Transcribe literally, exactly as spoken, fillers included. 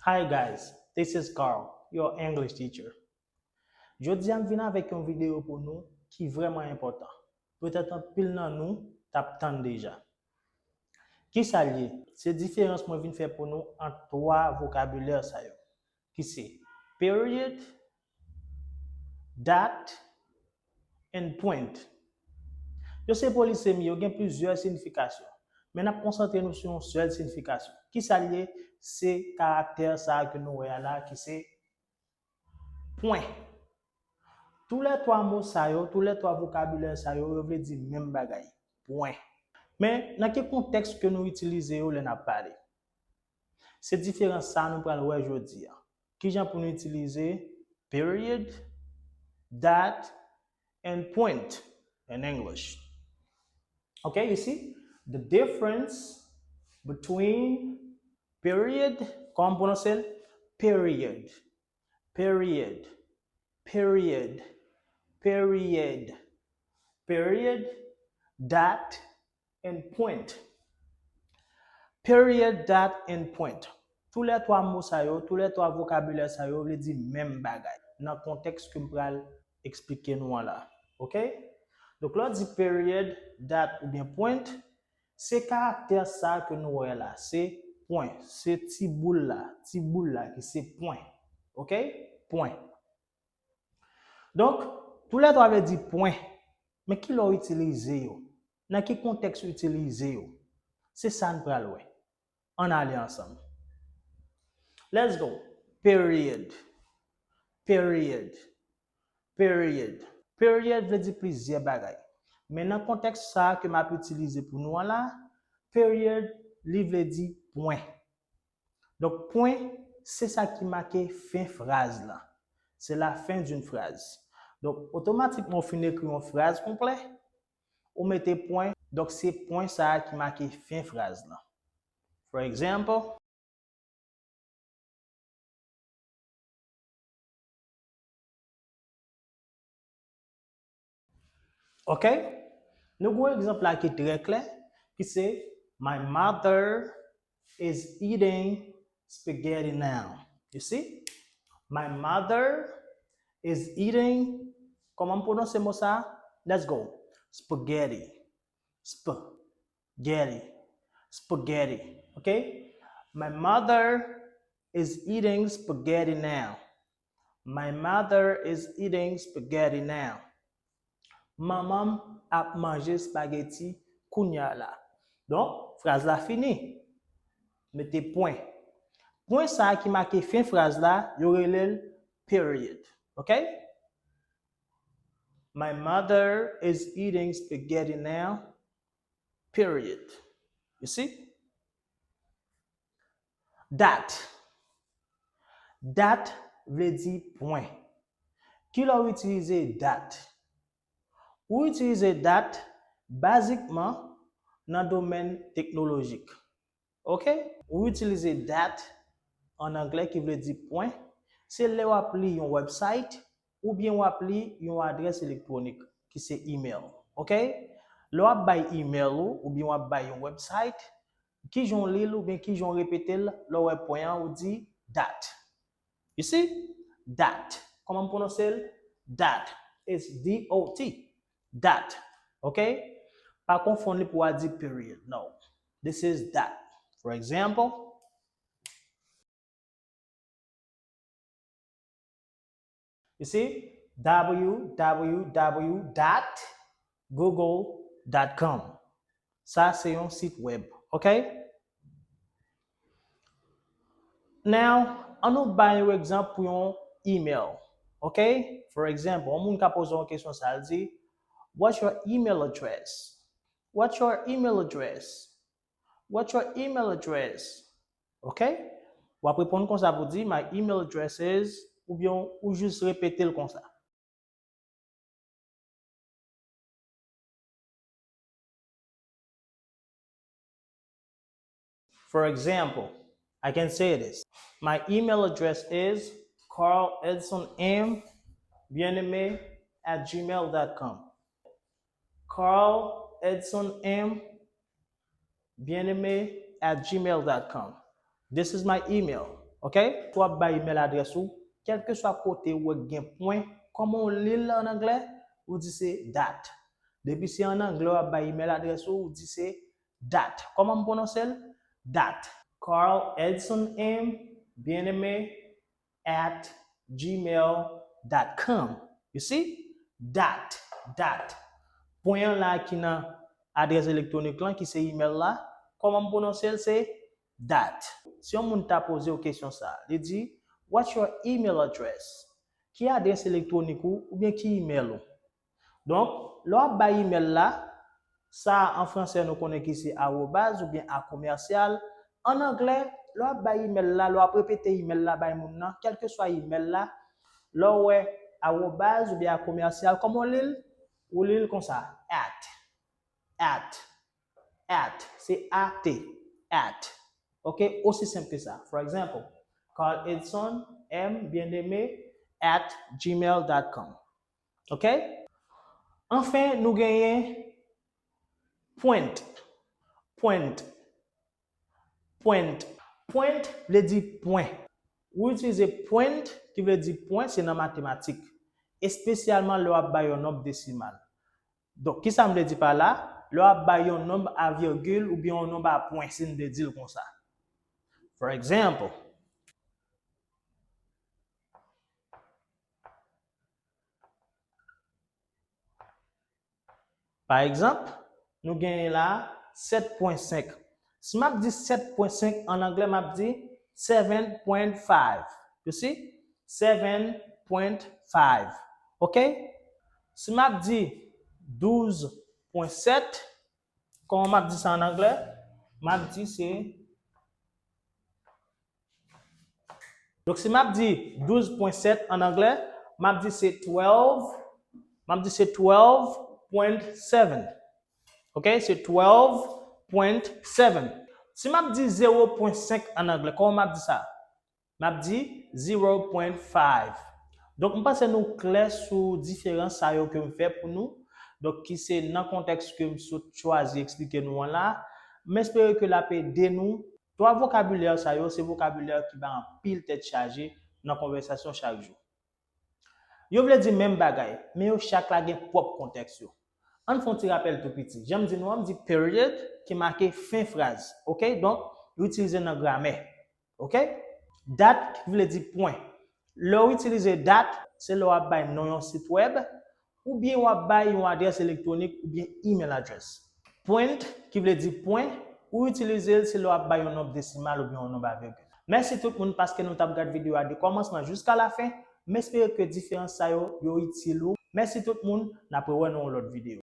Hi guys, this is Carl, your English teacher. Jodi a m vin avèk yon videyo pou nou ki vrèman enpòtan. Petèt anpil nan nou t ap tann deja. Kisa l ye? Se diferans mwen vin fè pou nou ant twa vokabilè sa yo, ki se period, that, and point. Yo se polisemi, yo gen plizyè siyifikasyon, men n ap konsantre nou sou yon sèl siyifikasyon. Kisa l ye? Se karaktè sa a ke nou wè a la, ki se pwen. Toulètwa mo sa yo, toulètwa vokabilè sa yo, yo vle di menm bagay. Pwen. Men, nan ki kontèks ke nou itilize yo lè n ap pale? Se diferans sa a nou pral wè jodi a. Kijan pou nou itilize period, that, and point in English? Okay, you see the difference between period, kòman pwononse l? Period, period, period, period, period, that, and point. Period, that, and point. Toulètwa mo sa yo, toulètwa vokabilè sa yo vle di menm bagay nan kontèks ke m pral eksplike nou an la. Oke? Donk, lè w di period, that oubyen point, se karaktè sa ke nou wè la. Se pwen. Se ti boul la. Ti boul la ki se pwen. Oke? Pwen. Donk, toulètwa vle di pwen. Men ki lè w itilize yo? Nan ki kontèks w itilize yo? Se sa n pral wè. Ann ale ansanm. Let's go. Period. Period. Period. Period vle di plizyè bagay. Men nan kontèks sa a ke m ap itilize pou nou an la, period, li vle di pwen. Donk, pwen, se sa ki make fen fraz lan. C'est la fin d'une phrase. Donk, otomatikman, ou fin ekri yon fraz konplè, ou mete pwen. Donk, se pwen sa a ki make fen fraz lan. For example, Ok? Nou gen yon egzanp la ki trè klè, ki se, My mother is eating spaghetti now. You see? My mother is eating, kòman m pwononse mo sa? Let's go. Spaghetti. Sp. Spaghetti. Spaghetti. Okay? My mother is eating spaghetti now. My mother is eating spaghetti now. Manman m ap manje espageti kounya la. Donk, fraz la fini. Mete pwen. Pwen sa a ki make fen fraz la, yo rele l period. Okay? My mother is eating spaghetti now. Period. You see? That. That vle di pwen. Ki lè w itilize that? Ou itilize that bazikman nan domèn teknolojik. Ok? Ou itilize that an anglè ki vle di pwen. Se lè w ap li yon website oubyen w ap li yon adrès elektwonik ki se email. Ok? Lè w ap bay email ou oubyen w ap bay yon website, kijan w li l oubyen kijan w repete l lè w wè pwen an, ou di that. You see? That. Kòman m pwononse l? That. It's D O T. That. Ok? Pa konfonn li pou w a di period. No. This is that. For example, you see? W W W dot google dot com. Sa se yon sit wèb. Ok? Now, an nou bay yon egzanp pou yon email. Ok? For example, yon moun ka poze yon kesyon sa, l di, What's your email address? What's your email address? What's your email address? Ok? W ap reponn konsa pou di, My email address is, oubyen ou jis repete l konsa. For example, I can say this. My email address is carl edson m bien aimé at gmail dot com. Carl Edson M bien aimé at gmail dot com. This is my email. Ok? Ou ap bay email adrès ou, kèlkeswa kote ou wè gen pwen, kòman w li l an anglè, ou di se dot. Depi se an anglè w ap bay email adrès ou, ou di se dot. Kòman m pwononse l? Dot. Carl Edson M Bien-Aimé at gmail dot com. You see? Dot, dot. Pwen an la ki nan adrès elektwonik lan, ki se email la. Kòman m pwononse l? Se dot. Si yon moun ta poze w kesyon sa, li di, "What's your email address?" Ki adrès elektwonik ou oubyen ki email ou? Donk, lè w ap bay email la, sa an fransè nou konnen ki se arobaz oubyen a komèsyal. An anglè, lè w ap bay email la, lè w ap repete email la bay moun nan, kèlkeswa email la, lè w wè arobaz oubyen a komèsyal, kòman w li l? Ou li l konsa, at, at, at, se A T, at. Ok? Osi senp ke sa. For example, Carl Edson M Bien-Aimé at gmail dot com. Ok? Anfen, nou genyen pwent. Pwent. Pwent. Pwent vle di pwen. Ou itilize pwent, ki vle di pwen, se nan matematik. Espesyalman lè w ap bay yon nonb desimal. Donk, kisa m vle di pa la? Lè w ap bay yon nonb a virgil oubyen yon nonb a pwen, si n vle di l konsa. For example, pa egzanp, nou genyen la sèt pwen senk. Si m ap di sèt pwen senk an anglè, m ap di seven point five. You see? Seven point five. Ok? Si m ap di douz pwen sèt, kòman m ap di sa an anglè? M ap di se Donk, si m ap di douz pwen sèt an anglè, m ap di se twelve, m ap di se twelve point seven. Ok? Se twelve point seven. Si m ap di zewo pwen senk an anglè, kòman m ap di sa? M ap di zero point five. Donk, m panse nou klè sou diferans sa yo ke m fè pou nou. Donk, ki se nan kontèks ke m sot chwazi eksplike nou an la. M espere ke l ap ede nou. Twa vokabilè sa yo, se vokabilè ki bay anpil tèt chaje nan konvèsasyon chak jou. Yo vle di menm bagay, men yo chak la gen pwòp kontèks yo. Ann fè yon ti rapèl tou piti. Jan m di nou an, m di period ki make fen fraz. Ok? Donk, yo itilize nan gramè. Ok? Dot ki vle di pwen. Lè w itilize dot, se lè w ap bay non yon sit wèb, oubyen w ap bay yon adrès elektwonik oubyen email address. Pwent ki vle di pwen, ou itilize l se lè w ap bay yon nonb desimal oubyen yon nonb a virgil. Mèsi tout moun paske nou t ap gad videyo a de kòmansman jiska lafen. M espere ke diferans sa yo, yo itil ou. Mèsi tout moun, n ap rewè nan yon lòt videyo.